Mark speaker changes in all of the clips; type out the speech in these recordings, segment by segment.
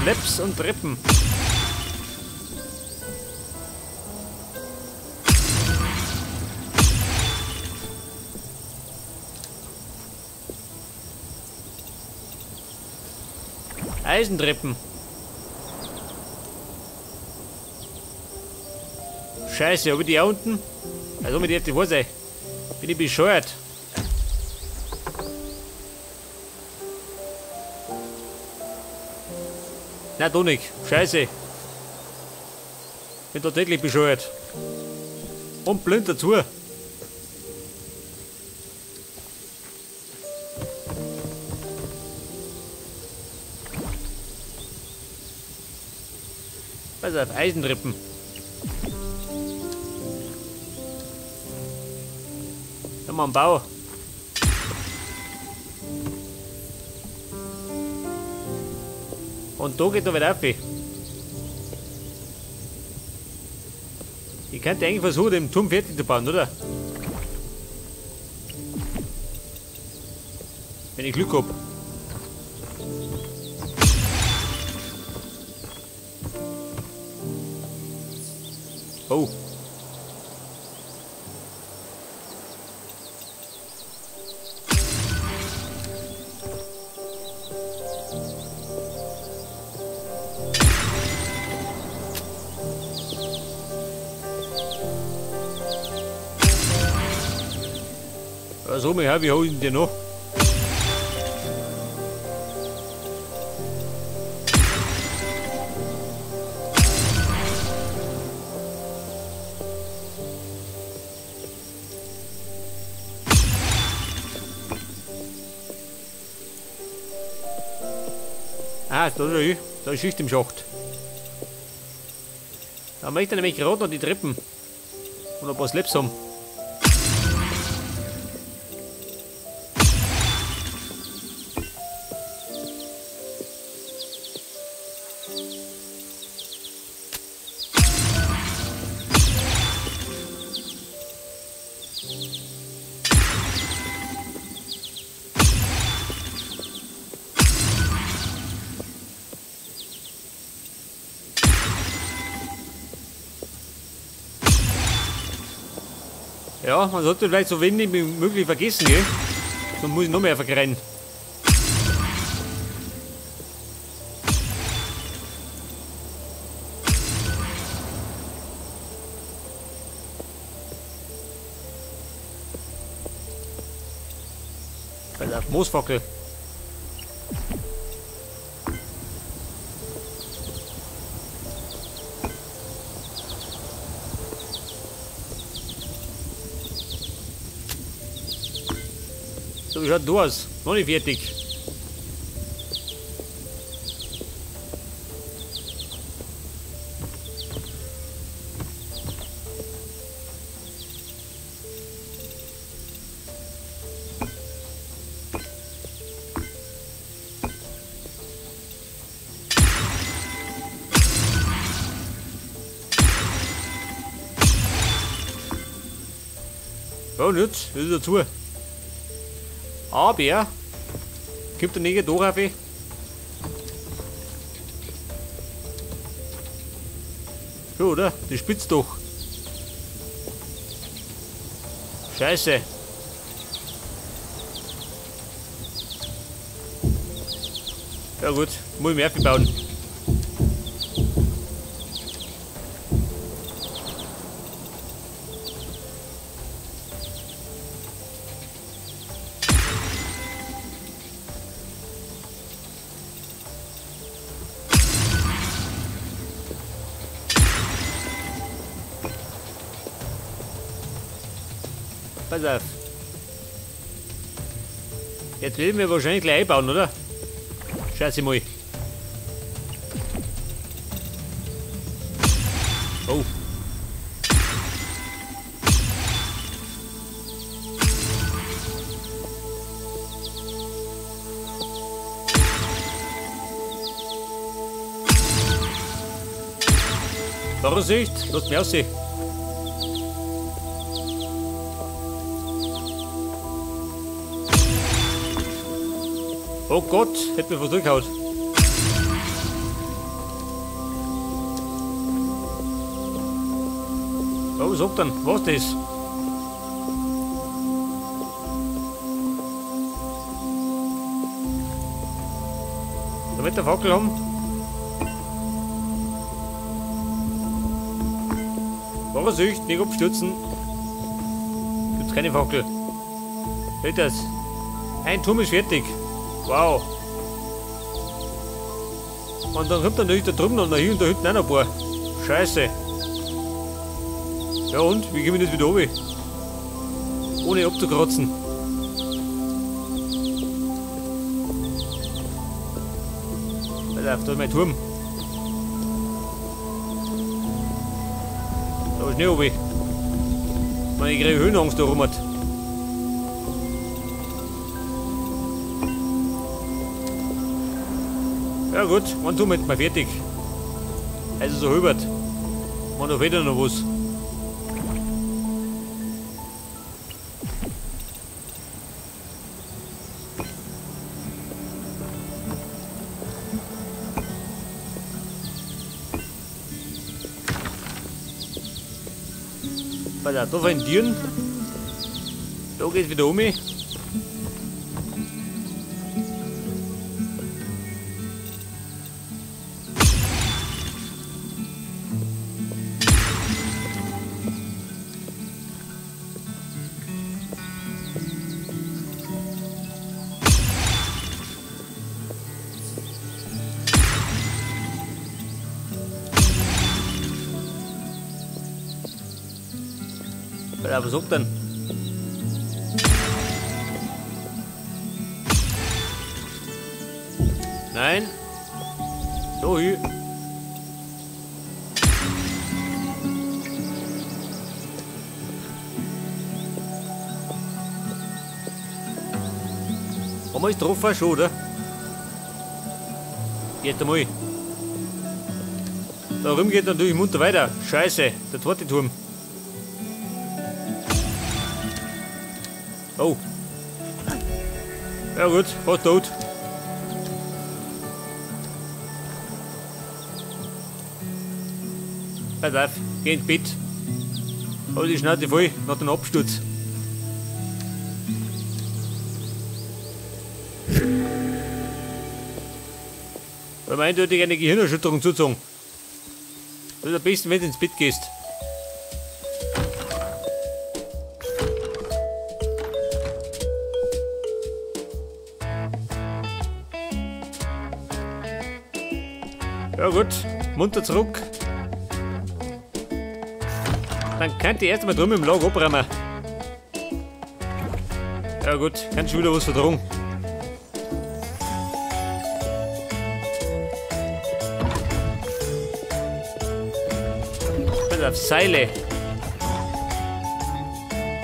Speaker 1: Slaps und Treppen. Eisentreppen. Scheiße, hab ich die auch unten? Also mit die vor sein. Bin ich bescheuert? Nein, doch nicht. Scheiße. Bin tatsächlich bescheuert. Und blind dazu. Pass auf, Eisentreppen. Da haben wir einen Bau. Und da geht noch wieder auf. Ich könnte eigentlich versuchen, den Turm fertig zu bauen, oder? Wenn ich Glück hab. Oh. So, wie hol ich denn noch? Ah, da ist Schicht im Schacht. Da möchte ich nämlich gerade noch die Treppen und ein paar Slaps haben. Ja, man sollte vielleicht so wenig wie möglich vergessen, gell? Sonst muss ich noch mehr vergrennen. Pass auf, Moosfackel. So, wie schaut du aus? Noch nicht fertig. Ja, und jetzt ist er zu. Aber kommt der Neger da rauf? So, oder? Die spitzt doch. Scheiße. Ja gut, muss ich mehr bauen. Pass auf. Jetzt will ich mir wahrscheinlich gleich einbauen, oder? Scheiße mal. Oh. Vorsicht, lasst mich aussehen. Oh Gott, hätte mir was durchgehauen. Komm, sag dann, was das? Damit der Fackel haben. Vorsicht, nicht abstürzen. Gibt's keine Fackel. Seht das? Ein Turm ist fertig. Wow. Und dann kommt natürlich da drüben noch hier und da hinten auch noch ein paar. Scheiße. Ja und? Wie komme ich das wieder runter? Ohne abzukratzen. Pass auf, da ist mein Turm. Da ist nicht runter. Ich kriege Höhenangst da rum. Hat. Ja gut, ein Turm hätten wir fertig. Also so Hubert. Man, da fehlt ja noch was. Pass auf, da fallen Tieren. Da geht's wieder um. Ja, was sagt denn? Nein. So hier. Haben wir es getroffen schon, oder? Jetzt einmal. Da drüben geht natürlich munter weiter. Scheiße, der zweite Turm. Oh. Ja gut, fast tot. Pass auf, geh ins Bett. Hab die Schnauze voll nach dem Absturz. Weil wir eindeutig eine Gehirnerschütterung zuzogen. Das ist am besten, wenn du ins Bett gehst. Ja gut, munter zurück. Dann könnt ihr erst einmal drüben im Lager abräumen. Ja gut, kann schon wieder was vertragen. Pass auf, Seile.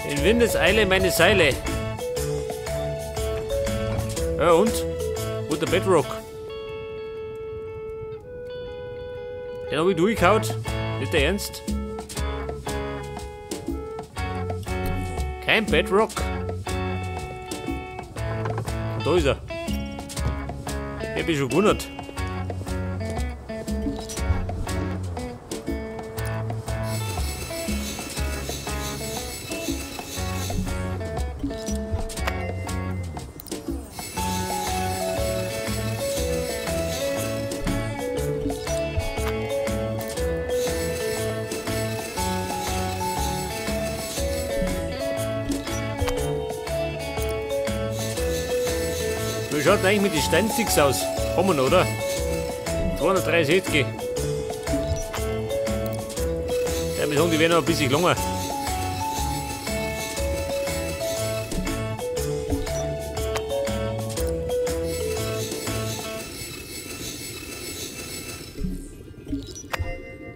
Speaker 1: In Windeseile meine Seile. Ja und? Wo ist der Bedrock? Den hab ich durchgehauen. Ist der ernst? Kein Bedrock. Und da ist er. Ich hab mich schon gewundert. Wie schaut denn eigentlich mit den Steinsticks aus? Haben wir noch, oder? 263. Ja, wir sagen, die werden noch ein bisschen länger.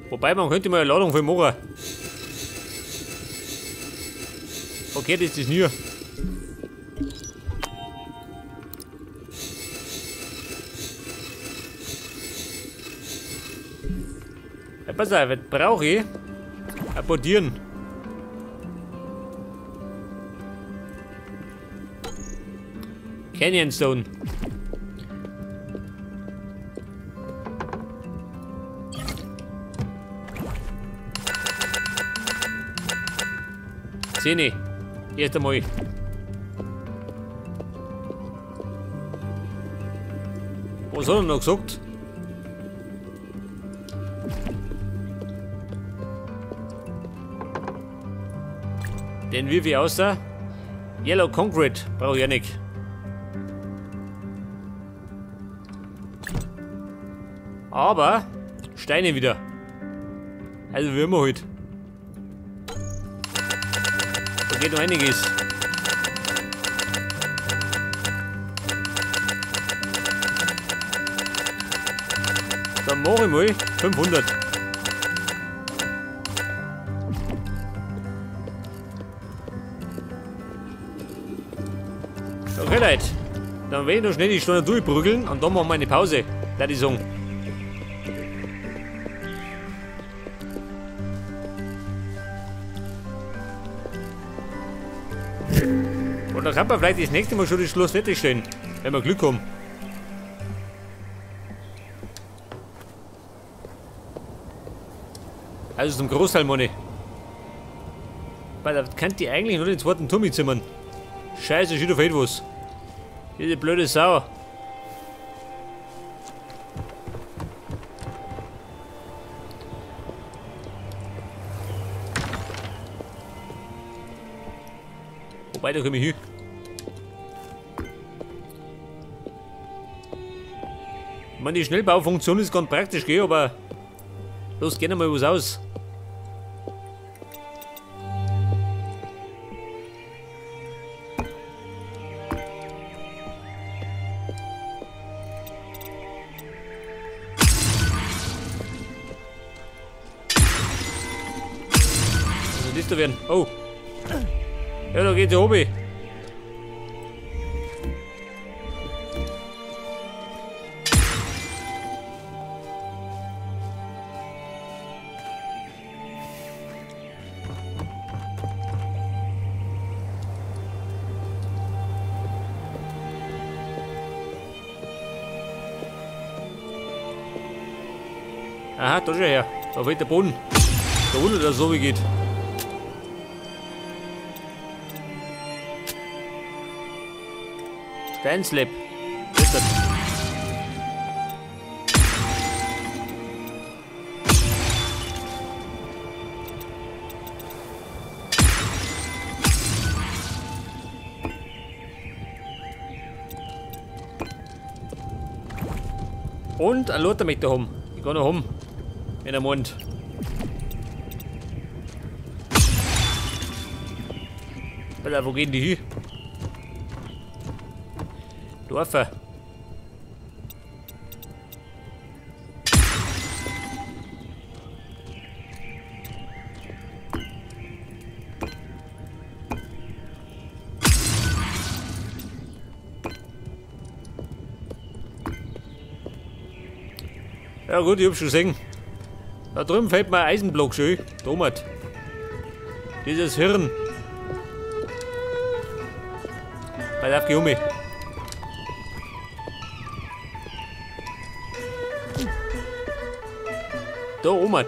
Speaker 1: Wobei, man könnte mal eine Ladung voll machen. Okay, das ist das nie. Ja, pass auf, jetzt brauche ich ein paar Tieren. Canyon Stone. 10. Erst einmal. Was hat er noch gesagt? Den wirf ich aus da. Yellow Concrete brauche ich ja nicht. Aber Steine wieder. Also wie immer halt. Da geht noch einiges. Dann mache ich mal 500. Okay, Leute. Dann werde ich noch schnell die Stunde durchprügeln und dann machen wir eine Pause. Da die sagen. Und dann kann man vielleicht das nächste Mal schon das Schloss fertigstellen, wenn wir Glück haben. Also zum Großteil meine ich. Weil da könnt ihr eigentlich nur den zweiten Turm zimmern. Scheiße, schon da fehlt was. Diese blöde Sau. Wobei, da komme ich hin. Ich meine, die Schnellbaufunktion ist ganz praktisch, gell, aber los, geh noch mal was aus. Was soll das da werden? Oh. Ja, da geht der Hobby. Aha, da schon her. Da fehlt der Boden. Da unten, dass es so wie geht. Steinslab. Und ein Lothar möchte haben. Ich kann noch haben. Wenn er meint. Alter, wo gehen die hin? Dorfer. Ja gut, ich hab schon gesehen. Da drüben fällt mir ein Eisenblock schön. Domat. Dieses Hirn. Pass auf, geh um mich. Da oben.